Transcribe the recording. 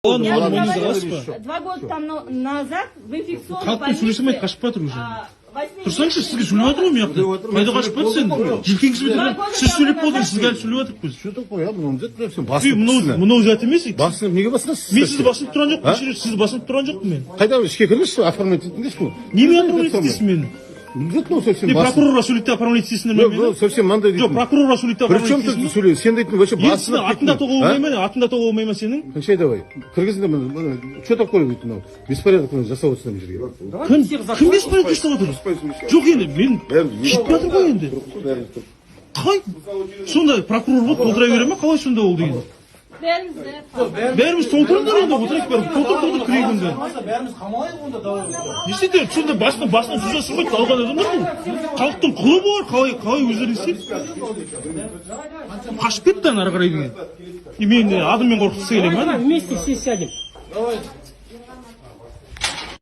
Баланы Я олар говорю, мойныңызға аласыз ба? 2 года там назад в инфекционной Халықпен сөйлесе алмайды, қашып жатыр уже. Тұрсаңшы, сізге сөйлеп жатыр ғой мына жақта. Қайда қашып жатырсың сен? Желкеңізбен тұрған. Сіз сөйлеп болдыңыз, сізге әлі сөйлеп жатырмыз біз. Что такое, а? Мынау обязательно все Үй, басып мынау кісіні. Мынау зат емес. Басынып неге басынасыз? Мен сізді басынып тұрған жоқпын. А? Кешіріңіз, сізді басынып тұрған жоқпын мен. Қайда, ішке кіріңізші, оформлять етіңдерші бұл. Немен оформлять етесің мені? Обязательно совсем Не, басынып. прокурорға сөйлейді де оформлять етесіңдер ме Жоқ, мені? совсем мынандай Жоқ, дейтін. прокурорға сөйлейді де При оформлять чем тут етесің бе? сөйлеу? Сен дейтін вообще Енді басынып сіздің атыңды атауға болмай ма? Атыңды атауға болмай ма сенің? Қанша, давай. Кіргізіңдер міне, что такое дейтін мынау? Беспорядок мына жасап отырсыңдар мына жерге. Кім беспорядок жасап отыр? Жоқ, енді мен кетіп жатыр ғой енді. Қалай? Сонда прокурор болып толтыра бере ме? Қалай сонда ол деген? Бәріміз толтырыңдар онда, отырайық бәріміз. Толтыр, толтыр, кірейік онда. Бәріміз қамалайық онда, давай. Не істейді? Сонда басынан сөз асырмайды, алған адамдар бұл. Халықтың құлы болар, қалай өздері не істейді? Қашып кетті ана ары қарай деген. И мен адаммен қорқытқысы келе ма? Вместе все сядем. Давай.